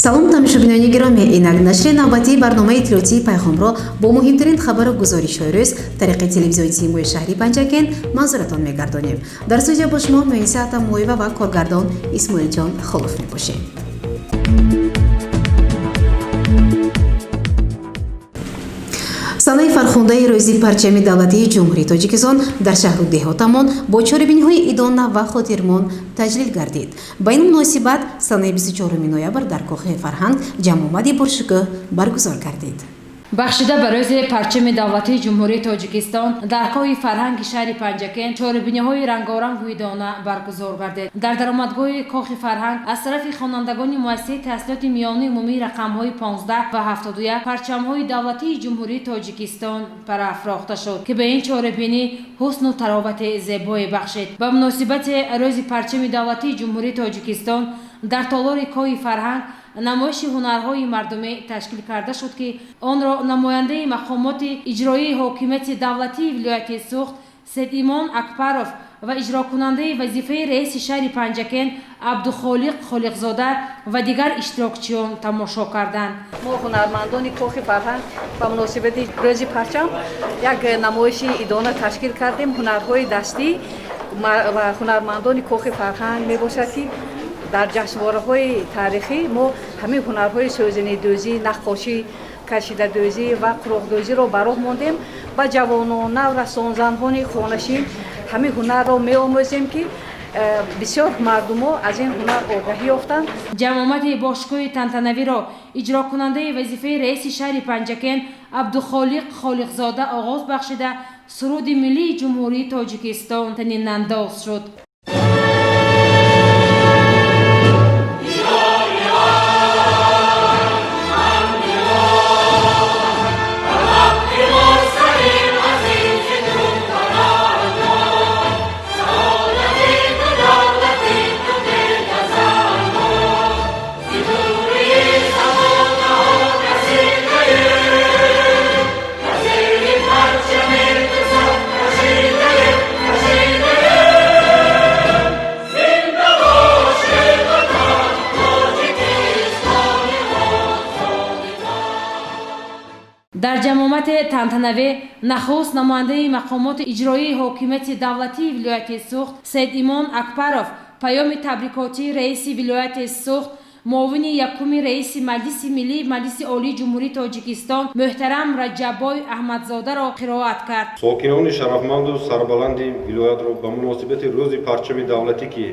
Салом, тамошобинони гиромӣ! Инак нашри навбатии барномаи иттилоотии Пайғомро бо муҳимтарин хабару гузоришҳои рӯз тариқи телевизиони Симои шаҳри Панҷакент манзуратон мегардонем. Дар студия бо шумо Муиса Атамоева ва коргардон Исмоилҷон Холов мебошем. Санаи фархундаи Рӯзи парчами давлатии Ҷумҳурии Тоҷикистон дар шаҳру деҳотамон бо чорабиниҳои идона ва хотирмон таҷлил гардид. Ба ин муносибат санаи 24 ноябр дар Кохи фарҳанг ҷамъомади пуршукӯҳ баргузор гардид. Бахшида ба Рӯзи парчами давлатии Ҷумҳурии Тоҷикистон дар Кохи фарҳанги шаҳри Панҷакент чорабиниҳои рангорангу идона баргузор гардид. Дар даромадгоҳи Кохи фарҳанг аз тарафи хонандагони муассисаи таҳсилоти миёнаи умумии рақамҳои 15 ва 71 парчамҳои давлатии Ҷумҳурии Тоҷикистон парафрохта шуд, ки ба ин чорабинӣ ҳусну таровати зебое бахшид. Ба муносибати Рӯзи парчами давлатии Ҷумҳурии Тоҷикистон дар толори Кохи фарҳанг намоиши ҳунарҳои мардумӣ ташкил карда шуд, ки онро намояндаи мақомоти иҷроии ҳокимияти давлатии вилояти Суғд Седимон Акпаров ва иҷрокунандаи вазифаи раиси шаҳри Панҷакент Абдухолиқ Холиқзода ва дигар иштирокчиён тамошо карданд. Мо, ҳунармандони Кохи фарҳанг, ба муносибати Рӯзи парчам як намоиши идона ташкил кардем. Ҳунарҳои дастӣ ва ҳунармандони Кохи фарҳанг мебошад, ки дар ҷашнвораҳои таърихӣ мо ҳамин ҳунарҳои сӯзанидӯзӣ, наққошӣ, кашидадӯзӣ ва қуроқдӯзиро ба роҳ мондем. Ба ҷавонон, наврасон, занҳони хонашин ҳамин ҳунарро меомӯзем, ки бисёр мардумо аз ин ҳунар огаҳӣ ёфтанд. Ҷамъомади бошукӯҳи тантанавиро иҷрокунандаи вазифаи раиси шаҳри Панҷакент Абдухолиқ Холиқзода оғоз бахшида, суруди миллии Ҷумҳурии Тоҷикистон танинандоз шуд. Дар ҷамъомати тантанавӣ нахуст намояндаи мақомоти иҷроии ҳокимияти давлатии вилояти Суғд Сайдимон Акпаров паёми табрикотии раиси вилояти Суғд, муовини якуми раиси Маҷлиси Миллии Маҷлиси Олии Ҷумҳурии Тоҷикистон муҳтарам Раҷаббой Аҳмадзодаро қироат кард. Сокинони шарафманду сарбаланди вилоятро ба муносибати Рӯзи парчами давлатӣ, ки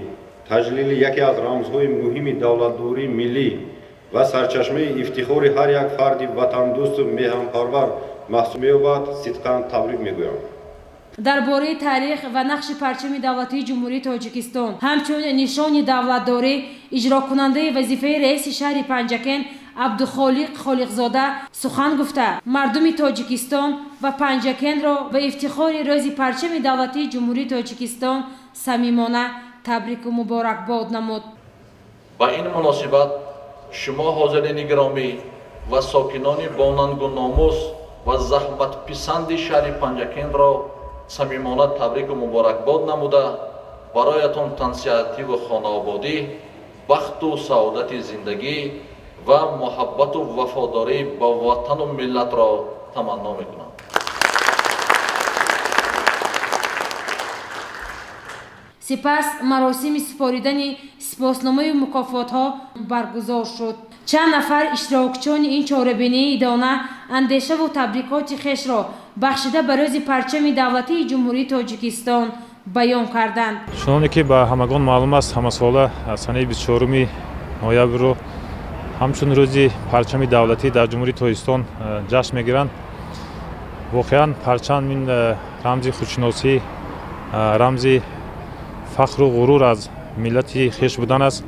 таҷлили яке аз рамзҳои муҳими давлатдории миллӣ ва сарчашмаи ифтихори ҳар як фарди ватандӯсту меҳанпарвар маҳсуб меёбад, сидқан табрик мегӯям. Дар бораи таърих ва нақши парчами давлатии Ҷумҳурии Тоҷикистон ҳамчун нишони давлатдорӣ иҷрокунандаи вазифаи раиси шаҳри Панҷакент Абдухолиқ Холиқзода сухан гуфта, мардуми Тоҷикистон ва Панҷакентро ба ифтихори Рӯзи парчами давлатии Ҷумҳурии Тоҷикистон самимона табрику муборакбод намуд. Ба ин муносибат шумо, ҳозирини гиромӣ ва сокинони бонангу номус ва заҳматписанди шаҳри Панҷакентро самимона табрику муборакбод намуда, бароятон тансиҳативу хонаободӣ, бахту саодати зиндагӣ ва муҳаббату вафодорӣ ба ватану миллатро таманно мекунам. Сипас маросими супоридани сипосномаю мукофотҳо баргузор шуд. Чанд нафар иштирокчиёни ин чорабинии идона андешаву табрикоти хешро бахшида ба Рӯзи парчами давлатии Ҷумҳурии Тоҷикистон баён карданд. Чуноне ки ба ҳамагон маълум аст, ҳамасола санаи 24 ноябрро ҳамчун Рӯзи парчами давлатӣ дар Ҷумҳурии Тоҷикистон ҷашн мегиранд. Воқеан, парчам ин рамзи худшиносӣ, рамзи фахру ғурур аз миллати хеш будан аст.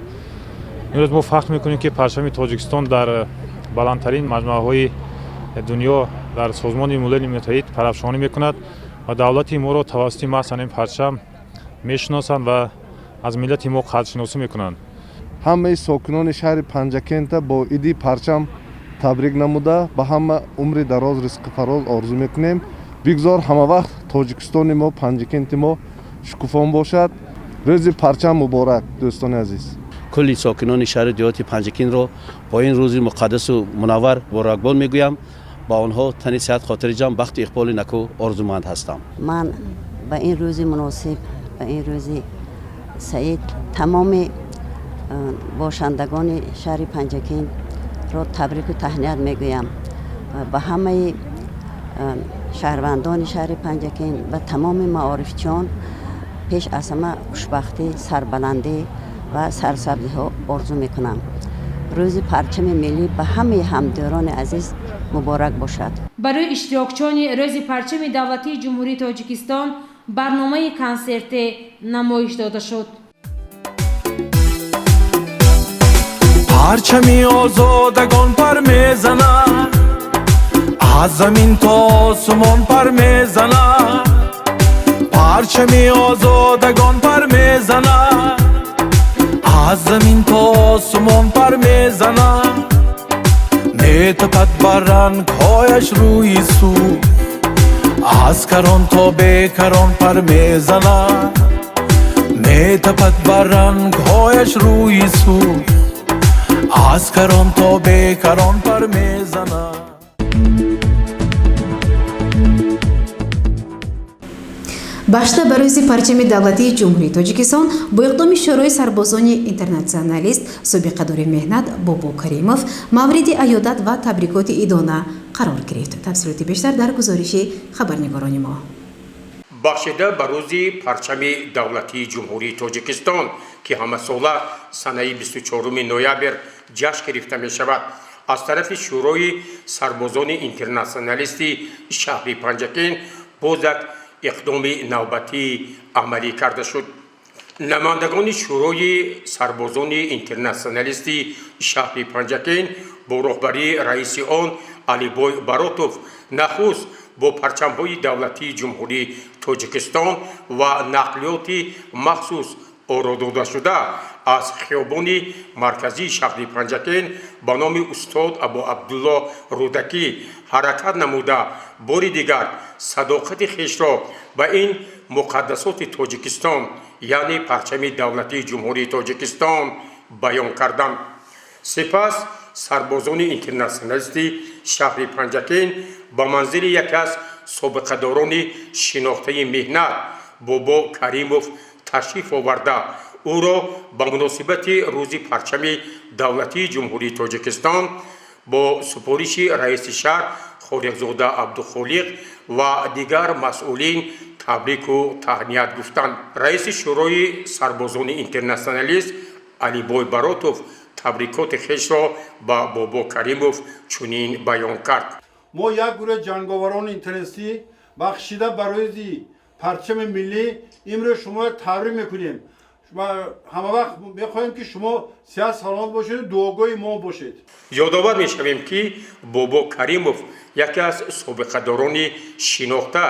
Имрӯз мо фахр мекунем, ки парчами Тоҷикистон дар баландтарин маҷмӯаҳои дунё, дар Созмони Милали Муттаҳид парафшонӣ мекунад ва давлати моро тавассути маҳз ҳамин парчам мешиносанд ва Аз миллати мо қадршиносӣ мекунанд. Ҳамаи сокинони шаҳри Панҷакента бо иди парчам табрик намуда, ба ҳама умри дароз, ризқи фароз орзу мекунем. Бигзор ҳамавақт Тоҷикистони мо, Панҷакенти мо шукуфон бошад. Рӯзи парчам муборак, дӯстони азиз. Кулли сокинони шаҳри деҳоти Панҷакентро бо ин рӯзи муқаддасу мунаввар муборакбод мегӯям. Ба онҳо тани сиҳат, хотири ҷамъ, бахту иқболи накӯ орзуманд ҳастам. Ман ба ин рӯзи муносиб, ба ин рӯзи саид тамоми бошандагони шаҳри Панҷакентро табрику таҳният мегӯям. Ба ҳамаи шаҳрвандони шаҳри Панҷакент, ба тамоми маорифчиён пеш аз ҳама хушбахтӣ, сарбаландӣ ва сарсабзиҳо орзу мекунам. Рӯзи парчами миллӣ ба ҳамаи ҳамдиёрони азиз муборак бошад. Барои иштирокчиёни Рӯзи парчами давлатии Ҷумҳурии Тоҷикистон барномаи консерте намоиш дода шуд. Парчами озодагон пар мезанад, аз замин то осмон пар мезанад. Парчами озодагон пар мезанад, аз замин то осмон пар мезанад. Метапад бар рангҳояш рӯи сурх, аз карон то бекарон пар мезанад. Метапад бар рангҳояш рӯи сурх, аз карон то бекарон пар мезанад. Бахшида ба рӯзи парчами давлатии Ҷумҳурии Тоҷикистон бо иқдоми Шӯрои сарбозони интернатсионалист собиқадори меҳнат Бобо Каримов мавриди аёдат ва табрикоти идона қарор гирифт. Тафсилоти бештар дар гузориши хабарнигорони мо. Бахшида ба рӯзи парчами давлатии Ҷумҳурии Тоҷикистон, ки ҳамасола санаи 24 ноябр ҷашн гирифта мешавад, аз тарафи Шӯрои сарбозони интернатсионалисти шаҳри Панҷакент боз як иқдоми навбатӣ амалӣ карда шуд. Намояндагони Шӯрои сарбозони интернатсионалисти шаҳри Панҷакент бо роҳбарии раиси он Алибой Баротов нахуст бо парчамҳои давлатии Ҷумҳурии Тоҷикистон ва нақлиёти махсус оро додашуда аз хиёбони марказии шаҳри Панҷакент ба номи устод Абу Абдулло Рӯдакӣ ҳаракат намуда, бори дигар садоқати хешро ба ин муқаддасоти Тоҷикистон, яъне парчами давлатии Ҷумҳурии Тоҷикистон баён карданд. Сипас сарбозони интернатсионалисти шаҳри Панҷакент ба манзили яке аз собиқадорони шинохтаи меҳнат Бобо Каримов ташриф оварда, ӯро ба муносибати рӯзи парчами давлатии Ҷумҳурии Тоҷикистон бо супориши раиси шаҳр Холиқзода Абдухолиқ ва дигар масъулин табрику таҳният гуфтанд. Раиси Шӯрои сарбозони интернатсионалист Алибой Баротов табрикоти хешро ба Бобо Каримов чунин баён кард. Мо як гурӯҳи ҷанговарони интернетӣ бахшида ба рӯзи парчами миллӣ имрӯз шуморо табрик мекунем. Ҳамавақт мехоҳем, ки шумо сиҳат саломат бошед, дуогӯи мо бошед. Ёдовар мешавем, ки Бобо Каримов яке аз собиқадорони шинохта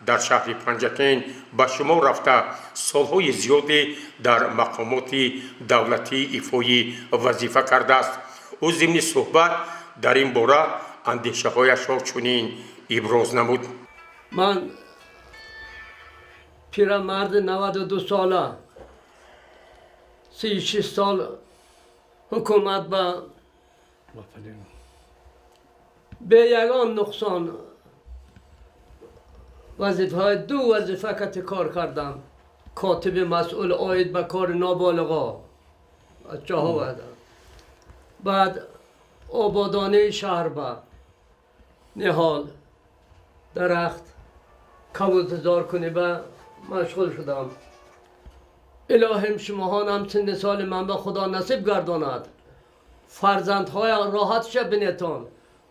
дар шаҳри Панҷакент ба шумор рафта, солҳои зиёде дар мақомоти давлатӣ ифои вазифа кардааст. Ӯ зимни суҳбат дар ин бора андешаҳояшро чунин иброз намуд. Ман пирамарди 92 сола, 36 сол ҳукумат ба бе ягон нуқсон вазифаҳои ду вазифа кати кор кардам. Котиби масъул оид ба кори ноболиғо бачаҳо, баъд ободонии шаҳр, ба ниҳол, дарахт кабутизор кунӣ ба машғул шудам. Илоҳим, шумоҳонам синни соли ман ба Худо насиб гардонад. Фарзандҳоя роҳатша бинетон,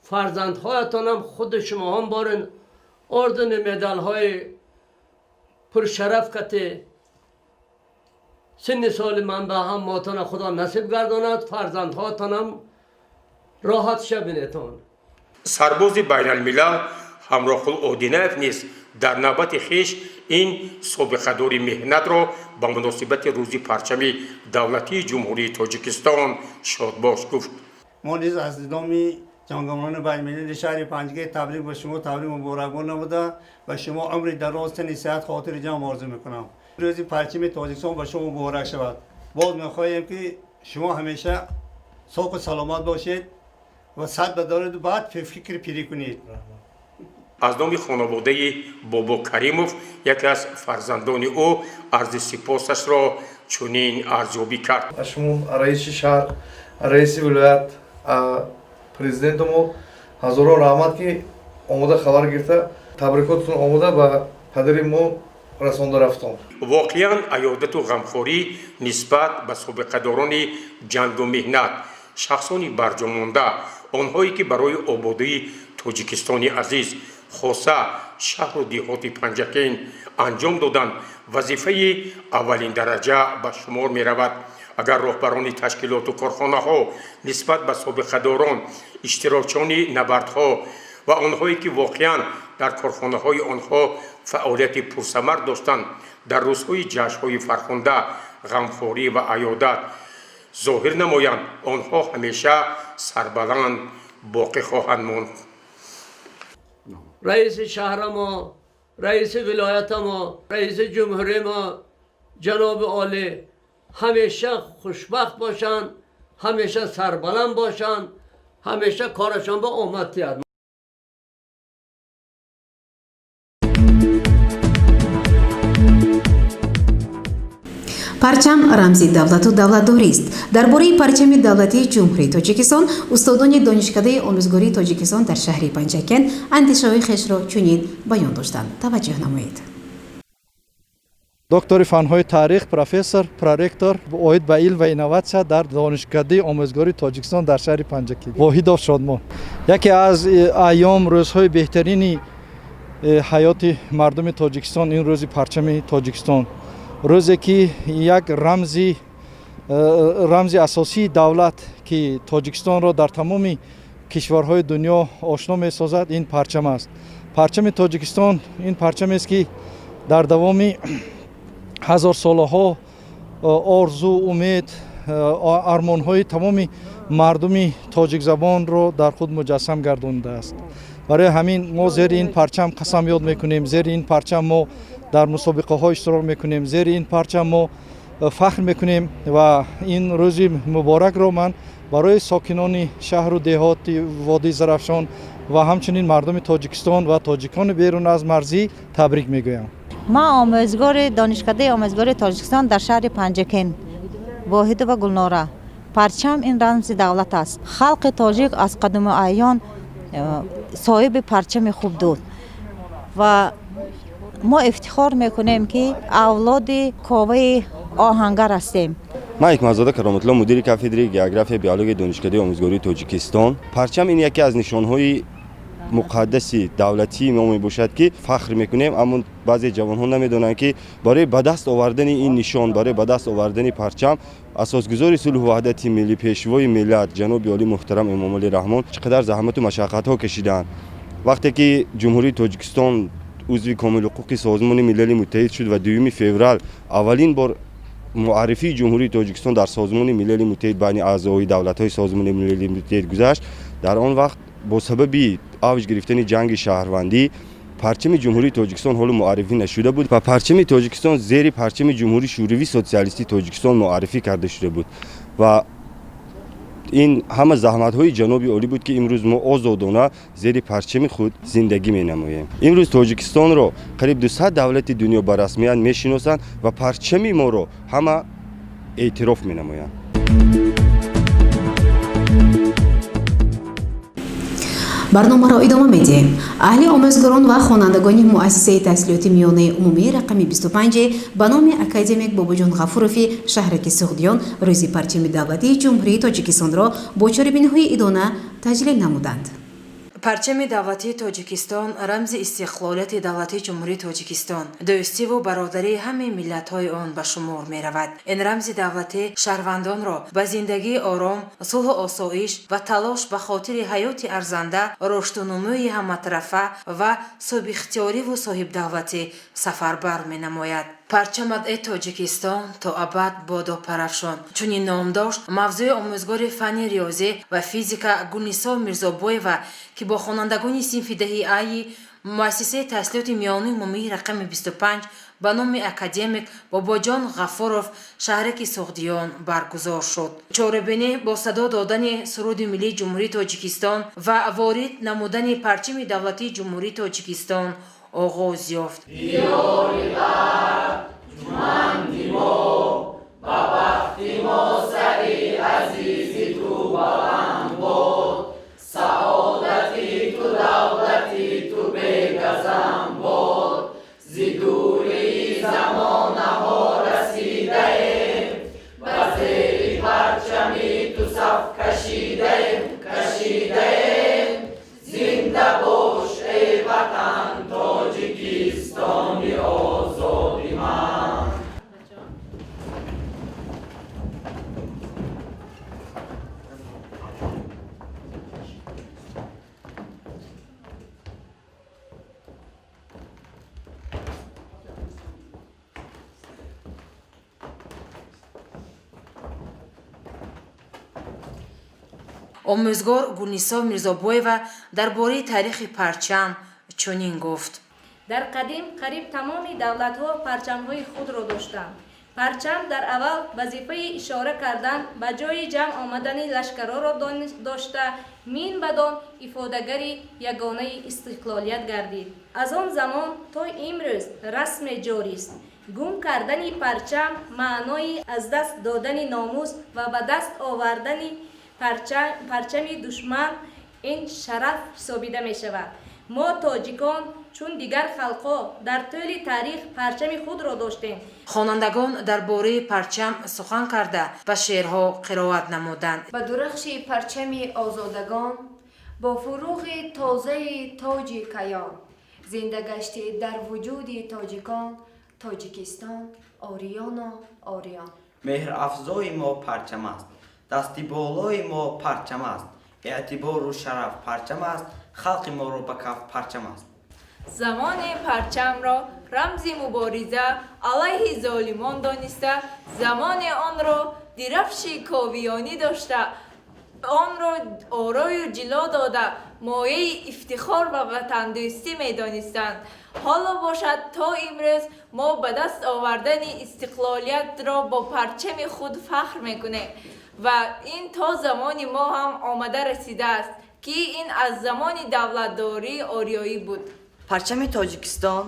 фарзандҳоятонам худи шумоҳон борин ордени медалҳои пуршараф кати синни соли ман ба ҳам мотона Худо насиб гардонад, фарзандҳоятонам роҳатша бинетон. Сарбози байналмилал Ҳамроҳқул Одинаев низ Дар навбати хеш ин собиқадори меҳнатро ба муносибати Рӯзи парчами давлатии Ҷумҳурии Тоҷикистон шодбош гуфт. Мо низ аз номи ҷанговарони байналмилали шаҳри Панҷакент табрик ба шумо, табрик муборакбод намуда, ба шумо умри дароз, тани сиҳат, хотири ҷамъ орзу мекунам. Рӯзи парчами Тоҷикистон ба шумо муборак шавад. Боз мехоҳем, ки шумо ҳамеша соқу саломат бошед ва сад бадоред, баъд фикри пирӣ кунед. Аз номи хонаводаи Бобо Каримов яке аз фарзандони ӯ арзи сипосашро чунин арзёбӣ кард. Аз шумо, раиси шаҳр, раиси вилоят, президенту мо ҳазорон раҳмат, ки омода хабар гирифта, табрикотатон омода ба падари мо расонда рафтон. Воқеан, аёдату ғамхорӣ нисбат ба собиқадорони ҷангу меҳнат, шахсони барҷомонда, онҳое ки барои ободии Тоҷикистони азиз, хоса шаҳру деҳоти Панҷакент анҷом доданд, вазифаи аввалиндараҷа ба шумор меравад. Агар роҳбарони ташкилоту корхонаҳо нисбат ба собиқадорон, иштирокчиёни набардҳо ва онҳое ки воқеан дар корхонаҳои онҳо фаъолияти пурсамар доштанд, дар рӯзҳои ҷашнҳои фархунда ғамхорӣ ва аёдат зоҳир намоянд, онҳо ҳамеша сарбаланд боқӣ хоҳанд монд. Раиси шаҳра мо, раиси вилоята мо, раиси ҷумҳурӣ мо, ҷаноби олӣ ҳамеша хушбахт бошанд, ҳамеша сарбаланд бошанд, ҳамеша корашон ба омад тиҳад. Парчам рамзи давлату давлатдорист. Дар бораи парчами давлатии Ҷумҳурии Тоҷикистон устодони Донишкадаи омӯзгории Тоҷикистон дар шаҳри Панҷакент андешаҳои хешро чунин баён доштанд. Таваҷҷӯҳ намоед. Доктори фанҳои таърих, профессор, проректор оид ба илм ва инноватсия дар Донишкадаи омӯзгории Тоҷикистон дар шаҳри Панҷакент Воҳидов Шодмон. Яке аз айём, рӯзҳои беҳтарини ҳаёти мардуми Тоҷикистон ин рӯзи парчами Тоҷикистон, рӯзе ки як рамзи асосии давлат, ки Тоҷикистонро дар тамоми кишварҳои дунё ошно месозад, ин парчам аст. Парчами Тоҷикистон ин парчамест, ки дар давоми ҳазорсолаҳо орзу, умед, армонҳои тамоми мардуми тоҷикзабонро дар худ муҷассам гардонидааст. Барои ҳамин мо зери ин парчам қасам ёд мекунем, зери ин парчам мо дар мусобиқаҳо иштирок мекунем, зери ин парчам мо фахр мекунем. Ва ин рӯзи муборакро ман барои сокинони шаҳру деҳоти водии Зарафшон ва ҳамчунин мардуми Тоҷикистон ва тоҷикони берун аз марзӣ табрик мегӯям. Ман омӯзгори Донишкадаи омӯзгори Тоҷикистон дар шаҳри Панҷакент Воҳидова Гулнора. Парчам ин рамзи давлат аст. Халқи тоҷик аз қадиму айён соҳиби парчами хуб буд ва мо ифтихор мекунем, ки авлоди Коваи Оҳангар ҳастем. Ман Ҳикматзода Кароматулло, мудири кафедраи география, биологияи Донишкадаи омӯзгории Тоҷикистон. Парчам ин яке аз нишонҳои муқаддаси давлатии мо мебошад, ки фахр мекунем. Аммо баъзе ҷавонҳо намедонанд, ки барои ба даст овардани ин нишон, барои ба даст овардани парчам асосгузори сулҳу ваҳдати миллӣ, пешвои миллат, ҷаноби олӣ муҳтарам Эмомалӣ Раҳмон чӣ қадар заҳмату машаққатҳо кашидаанд. Вақте ки Ҷумҳурии Тоҷикистон узви комилҳуқуқи Созмони Милали Муттаҳид шуд ва 2 феврал аввалин бор муаррифии Ҷумҳурии Тоҷикистон дар Созмони Милали Муттаҳид байни аъзои давлатҳои Созмони Милали Муттаҳид гузашт, дар он вақт бо сабаби авҷ гирифтани ҷанги шаҳрвандӣ парчами Ҷумҳурии Тоҷикистон ҳоло муаррифӣ нашуда буд ва парчами Тоҷикистон зери парчами Ҷумҳурии Шӯравии Социалистии Тоҷикистон муаррифӣ карда шуда буд. Ва ин ҳама заҳматҳои ҷаноби олӣ буд, ки имрӯз мо озодона зери парчами худ зиндагӣ менамоем. Имрӯз Тоҷикистонро қариб 200 давлати дунё ба расмият мешиносанд ва парчами моро ҳама эътироф менамоянд. Барномаро идома медиҳем. Аҳли омӯзгорон ва хонандагони муассисаи таҳсилоти миёнаи умумии рақами 25 ба номи академик Бобоҷон Ғафурови шаҳраки Суғдиён рӯзи парчами давлатии Ҷумҳурии Тоҷикистонро бо чорабиниҳои идона таҷлил намуданд. Парчами давлатии Тоҷикистон рамзи истиқлолияти давлатии Ҷумҳурии Тоҷикистон, дӯстиву бародарии ҳамаи миллатҳои он ба шумор меравад. Ин рамзи давлатӣ шаҳрвандонро ба зиндагии ором, сулҳу осоиш ва талош ба хотири ҳаёти арзанда, рушду нумӯи ҳаматарафа ва соҳибихтиёриву соҳибдавлатӣ сафарбар менамояд. Парчамат, э Тоҷикистон, то абад бодо парафшон. Чунин ном дошт мавзӯи омӯзгори фанни риёзӣ ва физика Гулнисо Мирзобоева, ки бо хонандагони синфи 10-и Аи муассисаи таҳсилоти миёнаи умумии рақами 25 ба номи академик Бобоҷон Ғафуров, шаҳраки Суғдиён, баргузор шуд. Чорабинӣ бо садо додани суруди миллии Ҷумҳурии Тоҷикистон ва ворид намудани парчами давлатии Ҷумҳурии Тоҷикистон оғоз ёфт. Диёри арҷуманди мо, ба бахти мо сари азизи ту баланд бод, саодати ту, давлати ту бегазам бод. Зи дурии замонаҳо расидаем, ба зери парчами ту саф кашидаем, кашидаем. Зинда бош, эй Ватан, Тоҷикистони озоди ман. Омӯзгор Гулнисо Мирзобоева дар бораи таърихи парчам чунин гуфт: Дар қадим қариб тамоми давлатҳо парчамҳои худро доштанд. Парчам дар аввал вазифаи ишора кардан ба ҷои ҷамъ омадани лашкарҳоро дошта, мин баъд он ифодагари ягонаи истиқлолият гардид. Аз он замон то имрӯз расме ҷорист: гум кардани парчам маънои аз даст додани номус ва ба даст овардани парчами душман ин шараф ҳисобида мешавад. Мо, тоҷикон, чун дигар халқҳо, дар тӯли таърих парчами худро доштем. Хонандагон дар бораи парчам сухан карда, ба шеърҳо қироат намуданд. Ба дурахши парчами озодагон, бо фуруғи тозаи тоҷи каён, зинда гашти дар вуҷуди тоҷикон Тоҷикистон ориёно ориён. Меҳрафзои мо парчам аст, дасти болои мо парчам аст, эътибору шараф парчам аст, халқи моро ба каф парчам аст. Замоне парчамро рамзи мубориза алайҳи золимон дониста, замоне онро дирафши ковиёнӣ дошта, онро орою ҷило дода, мояи ифтихор ва ватандӯстӣ медонистанд. Ҳоло бошад, то имрӯз мо ба даст овардани истиқлолиятро бо парчами худ фахр мекунем ва ин то замони мо ҳам омада расидааст, ки ин аз замони давлатдории ориёӣ буд. Парчами Тоҷикистон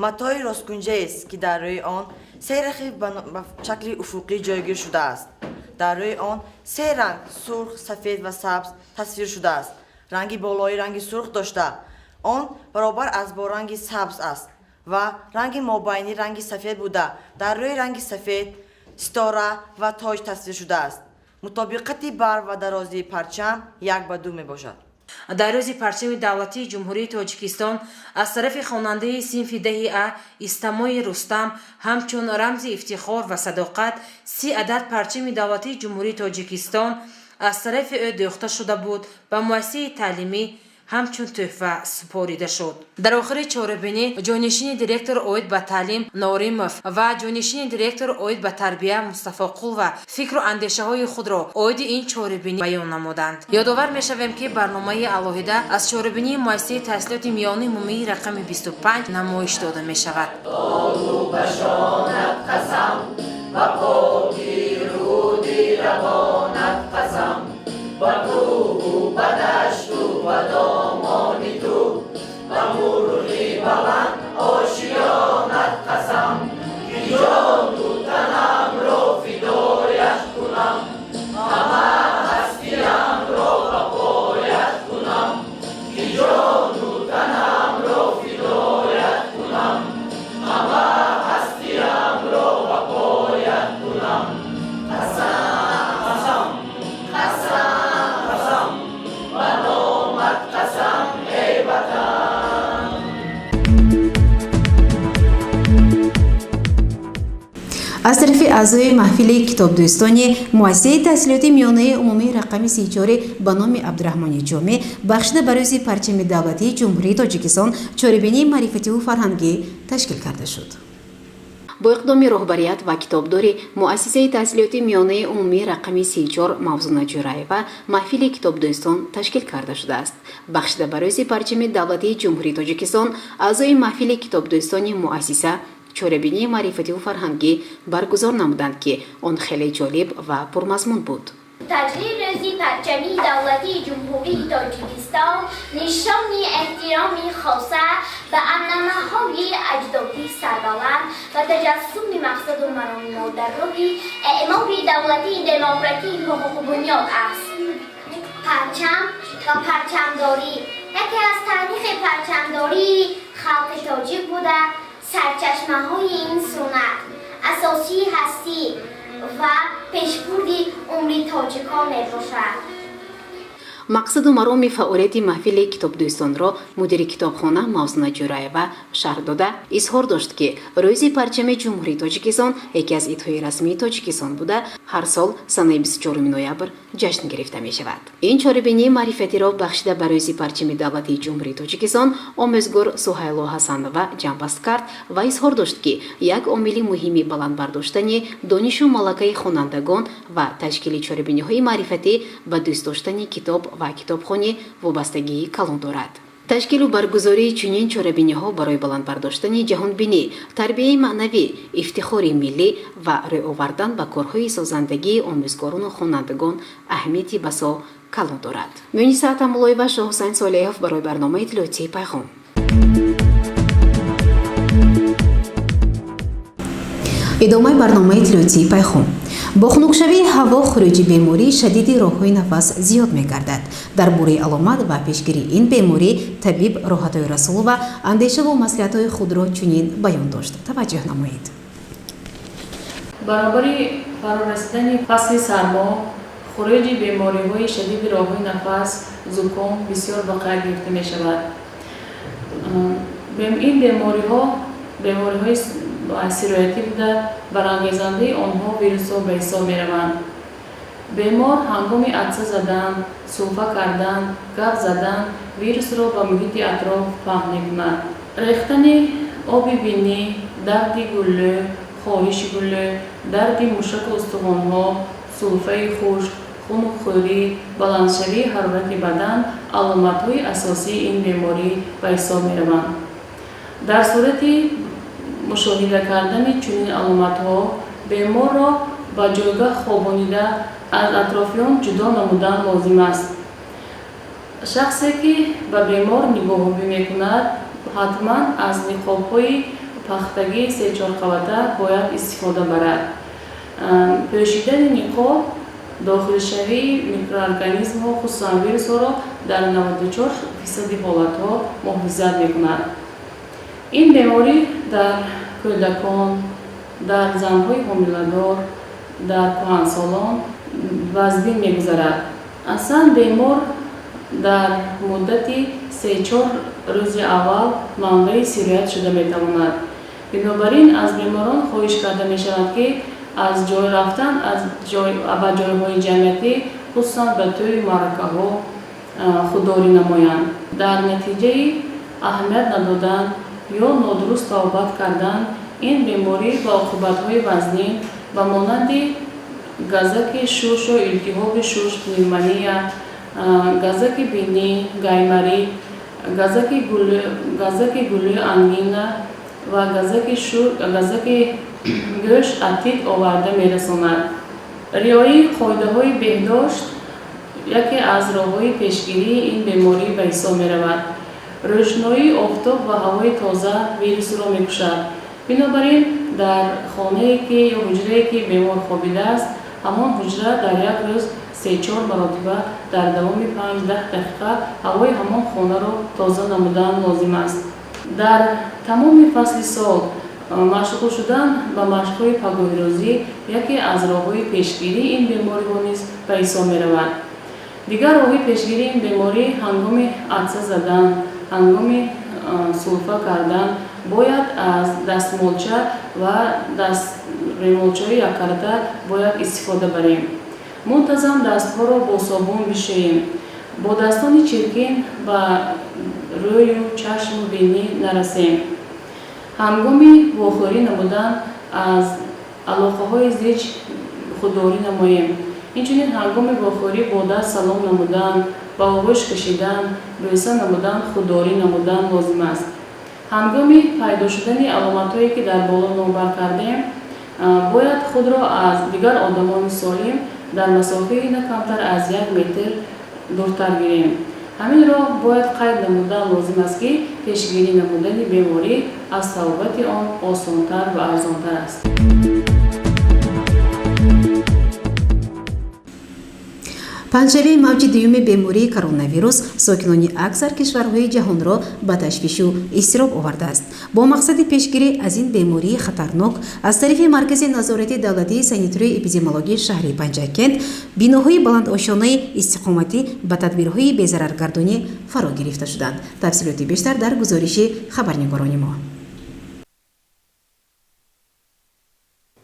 матои росткунҷаест, ки дар рӯи он се рахи ба шакли уфуқӣ ҷойгир шудааст. Дар рӯи он се ранг: сурх, сафед ва сабз тасвир шудааст. Ранги болоӣ ранги сурх дошта, он баробар аз бо ранги сабз аст ва ранги мобайнӣ ранги сафед буда, дар рӯи ранги сафед ситора ва тоҷ тасвир шудааст. Мутобиқати бар ва дарозии парчам 1 ба 2 мебошад. Дар рӯзи парчами давлатии Ҷумҳурии Тоҷикистон аз тарафи хонандаи синфи 10-и А Истамои Рустам ҳамчун рамзи ифтихор ва садоқат 30 адад парчами давлатии Ҷумҳурии Тоҷикистон аз тарафи ӯ дӯхта шуда буд, ба муассисаи таълимӣ ҳамчун тӯҳфа супорида шуд. Дар охири чорабинӣ ҷонишини директор оид ба таълим Норимов ва ҷонишини директор оид ба тарбия Мустафоқулова фикру андешаҳои худро оиди ин чорабинӣ баён намуданд. Ёдовар мешавем, ки барномаи алоҳида аз чорабинии муассисаи таҳсилоти миёнаи умумии рақами 25 намоиш дода мешавад. Қасам ба поки руди равонат, қасам ба кӯҳу ба дашту ба домони ту, ба мурғи баланд ошиёнат қасам, ки ҷону танамро фидоят кунам, ҳама ҳастиямро ба поят кунам, ки ҷону танамро фидоят кунам, ҳама ҳастиямро ба поят кунам. Қасам, қасам, қасам, қасам, ба номат қасам. Аз тарафи аъзои маҳфили китобдӯстони муассисаи таҳсилоти миёнаи умумии рақами 34 ба номи Абдураҳмони Ҷомӣ бахшида ба рӯзи парчами давлатии Ҷумҳурии Тоҷикистон чорабинии маърифативу фарҳангӣ ташкил карда шуд. Бо иқдоми роҳбарият ва китобдори муассисаи таҳсилоти миёнаи умумии рақами 34 Мавзуна Ҷӯраева маҳфили китобдӯстон ташкил карда шудааст. Бахшида ба рӯзи парчами давлатии Ҷумҳурии Тоҷикистон аъзои маҳфили китобдӯстони муассиса чорабинии маърифативу фарҳангӣ баргузор намуданд, ки он хеле ҷолиб ва пурмазмун буд. Таҷлили рӯзи парчами давлатии Ҷумҳурии Тоҷикистон нишони эҳтироми хоса ба анъанаҳои аҷдодии сарбаланд ва таҷассуми мақсаду мароми мо дар роҳи эъмори давлатии демократии ҳуқуқбунёд аст. Парчам ва парчамдорӣ яке аз таърихи парчамдории халқи тоҷик буда, сарчашмаҳои ин суннат асосии ҳастӣ ва пешбурди умри тоҷикон мебошад. Мақсаду мароми фаъолияти маҳфили китобдӯстонро мудири китобхона Мавзуна Ҷӯраева шарҳ дода, изҳор дошт, ки рӯзи парчами Ҷумҳурии Тоҷикистон яке аз идҳои расмии Тоҷикистон буда, ҳар сол санаи 24 ноябр ҷашн гирифта мешавад. Ин чорабинии маърифатиро бахшида ба рӯзи парчами давлатии Ҷумҳурии Тоҷикистон омӯзгор Суҳайло Ҳасанова ҷамъбаст кард ва изҳор дошт, ки як омили муҳими баланд бардоштани донишу малакаи хонандагон ва ташкили чорабиниҳои маърифатӣ ба дӯст доштани китоб ва китобхонӣ вобастагии калон дорад. Ташкилу баргузории чунин чорабиниҳо барои баланд бардоштани ҷаҳонбинӣ, тарбияи маънавӣ, ифтихори миллӣ ва рӯй овардан ба корҳои созандагии омӯзгорону хонандагон аҳамияти басо калон дорад. Муниса Атамуллоева, Шоҳҳусайн Солеҳов барои барномаи иттилоотии «Пайғом». Идомаи барномаи иттилоотии «Пайғом». Бо хунукшавии ҳаво хуруҷи бемории шадиди роҳҳои нафас зиёд мегардад. Дар бораи аломат ва пешгирии ин беморӣ табиб Роҳатои Расулова андешаву маслиҳатҳои худро чунин баён дошт. Таваҷҷӯҳ намоед. Баробари фарорасидани фасли сармо, хуруҷи бемориҳои шадиди роҳҳои нафас, зуком бисёр ба қайд гирифта мешавад. Ин бемориҳо бемориҳои сироятӣ буда, барангезандаи онҳо вирусҳо ба ҳисоб мераванд. Бемор ҳангоми атса задан, сулфа кардан, гап задан вирусро ба муҳити атроф паҳн мекунад. Рехтани оби бинӣ, дарди гулӯ, хоҳиши гулӯ, дарди мушаку устухонҳо, сулфаи хушк, хунукхӯрӣ, баландшавии ҳарорати бадан аломатҳои асосии ин беморӣ ба ҳисоб мераванд. Дар сурати мушоҳида кардани чунин аломатҳо беморро ба ҷойгоҳ хобонида аз атрофиён ҷудо намудан лозим аст. Шахсе ки ба бемор нигоҳубӣ мекунад, ҳатман аз ниқобҳои пахтагии сечорқабата бояд истифода барад. Пӯшидани ниқоб дохилшавии микроорганизмҳо, хусусан вирусҳоро дар 94% ҳолатҳо муҳофизат мекунад. Ин беморӣ дар кӯдакон, дар занҳои ҳомиладор, дар кӯҳансолон вазнин мегузарад. Аслан бемор дар муддати 3-4 рӯзи аввал манбаи сироят шуда метавонад. Бинобар ин аз беморон хоҳиш карда мешавад, ки аз ҷой рафтан аз ба ҷойҳои ҷамъиятӣ, хусусан ба тӯю маъракаҳо худдорӣ намоянд. Дар натиҷаи аҳамият надодан ё нодуруст табобат кардан ин беморӣ ба оқибатҳои вазнин ба монанди газаки шуш ё илтиҳоби шуш, пневмония, газаки бинӣ, гаймарӣ, газаки гулӯ, ангина ва газаки гӯш, атит оварда мерасонад. Риояи қоидаҳои беҳдошт яке аз роҳҳои пешгирии ин беморӣ ба ҳисоб меравад. Рӯшноии офтоб ва ҳавои тоза вирусро мекушад. Бинобар ин дар хонае ки ё ҳуҷрае ки бемор хобидааст, ҳамон ҳуҷра дар як рӯз 3-4 маротиба дар давоми 5-10 дақиқа ҳавои ҳамон хонаро тоза намудан лозим аст. Дар тамоми фасли сол машғул шудан ба машқҳои пагоҳирӯзӣ яке аз роҳҳои пешгирии ин бемориҳо низ ба ҳисоб меравад. Дигар роҳи пешгирии ин беморӣ ҳангоми атса задан, ҳангоми сулфа кардан бояд аз дастмолча ва ремолчаҳои яккарата бояд истифода барем. Мунтазам дастҳоро бо собун бишӯем. Бо дастони чиркин ба рӯю чашму бинӣ нарасем. Ҳангоми вохӯрӣ намудан аз алоқаҳои зич худдорӣ намоем. Инчунин ҳангоми вохӯрӣ бо даст салом намудан, ба оғӯш кашидан, бӯса намудан худдорӣ намудан лозим аст. Ҳангоми пайдо шудани аломатҳое, ки дар боло номбар кардем, бояд худро аз дигар одамони солим дар масофаи на камтар аз 1 метр дуртар гирем. Ҳаминро бояд қайд намудан лозим аст, ки пешгирӣ намудани беморӣ аз табобати он осонтар ва арзонтар аст. Паҳншавии мавҷи дуюми бемории коронавирус сокинони аксар кишварҳои ҷаҳонро ба ташвишу изтироб овардааст. Бо мақсади пешгирӣ аз ин бемории хатарнок аз тарафи Маркази назорати давлатии санитарию эпидемиологии шаҳри Панҷакент биноҳои баландошёнаи истиқоматӣ ба тадбирҳои безараргардонӣ фаро гирифта шуданд. Тафсилоти бештар дар гузориши хабарнигорони мо.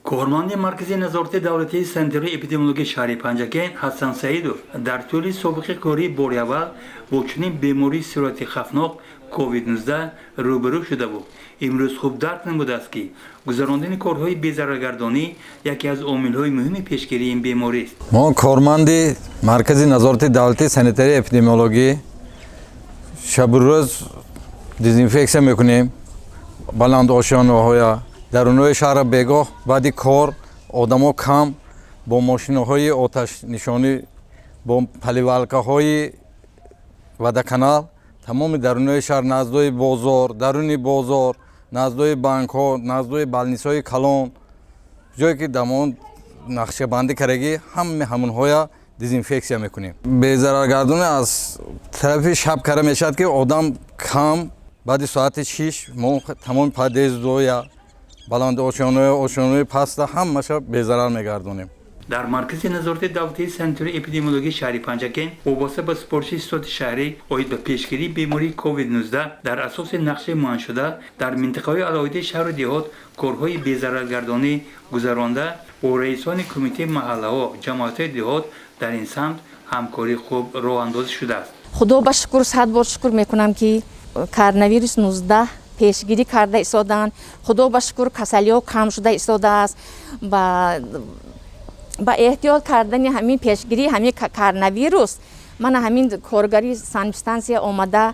Корманди Маркази назорати давлатии санитарию эпидемиологии шаҳри Панҷакент Ҳасан Саидов дар тӯли собиқи корӣ бори аввал бо чунин бемории сирояти хавфнок COVID-19 рӯбарӯ шуда буд. Имрӯз хуб дарк намудааст, ки гузарондани корҳои безараргардонӣ яке аз омилҳои муҳими пешгирии ин беморист. Мо корманди Маркази назорати давлатии санитарию эпидемиологӣ шабу рӯз дезинфексия мекунем баландошёнаҳоя дарунои шаҳра. Бегоҳ баъди кор одамо кам, бо мошинаҳои оташнишонӣ, бо поливалкаҳои водоканал тамоми дарунои шаҳр, наздои бозор, даруни бозор, наздои банкҳо, наздои балнисҳои калон, ҷое ки дамон нақшабандӣ кардагӣ, ҳамаи ҳамонҳоя дезинфексия мекунем. Безараргардонӣ аз тарафи шаб карда мешавад, ки одам кам, баъди соати 6 мо тамоми подъездоя, баландошёнаи паста ҳамаша безарар мегардонем. Дар Маркази назорати давлатии санитарию эпидемиологии шаҳри Панҷакент вобаста ба супориши штати шаҳрӣ оид ба пешгирии бемории COVID-19 дар асоси нақшаи муайяншуда дар минтақаҳои алоҳидаи шаҳру деҳот корҳои безараргардонӣ гузаронда, бо раисони кумитаи маҳаллаҳо, ҷамоатҳои деҳот дар ин самт ҳамкории хуб роҳандозӣ шудааст. Худо ба шукр, 100 бор шукр мекунам, ки коронавирус 19 пешгирӣ карда истоданд. Худо ба шукр, касалиҳо кам шуда истодааст. Ба эҳтиёт кардани ҳамин пешгирии ҳамин коронавирус мана ҳамин коргари санэпидстансия омада,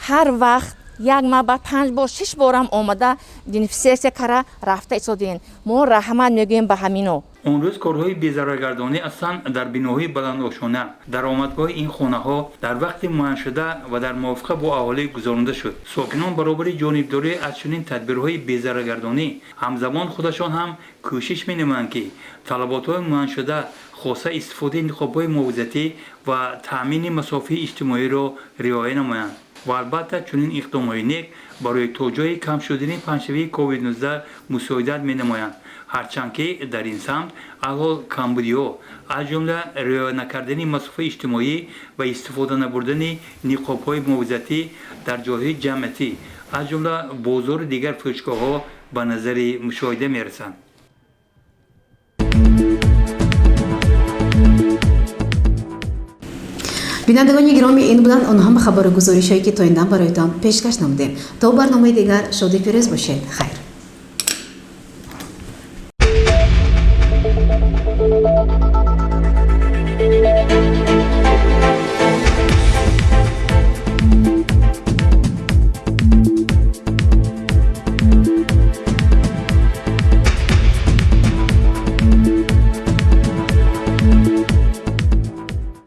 ҳар вақт як ма ба 5 бор, 6 борам омада дезинфексия кара рафта истодем. Мо раҳмат мегӯем ба ҳамино. Он рӯз корҳои безараргардонӣ аслан дар биноҳои баландошёна, даромадгоҳи ин хонаҳо дар вақти муайяншуда ва дар мувофиқа бо аҳолӣ гузаронда шуд. Сокинон баробари ҷонибдорӣ аз чунин тадбирҳои безараргардонӣ ҳамзамон худашон ҳам кӯшиш менамоянд, ки талаботҳои муайяншуда, хоса истифодаи ниқобҳои муҳофизатӣ ва таъмини масофаи иҷтимоиро риоя намоянд. Ва албатта чунин иқдомҳои нек барои то ҷойи кам шудани паҳншавии COVID-19 мусоидат менамоянд. Ҳарчанд ки дар ин самт алҳол камбудиҳо, аз ҷумла риоя накардани масофаи иҷтимоӣ ва истифода набурдани ниқобҳои муҳофизатӣ дар ҷойҳои ҷамъиятӣ, аз ҷумла бозору дигар фурӯшгоҳҳо ба назари мушоҳида мерасанд. Бинандагони гиромӣ, ин буданд он ҳама хабару гузоришҳое, ки то ин дам бароятон пешкаш намудем. То барномаи дигар шоду пирӯз бошед. Хайр.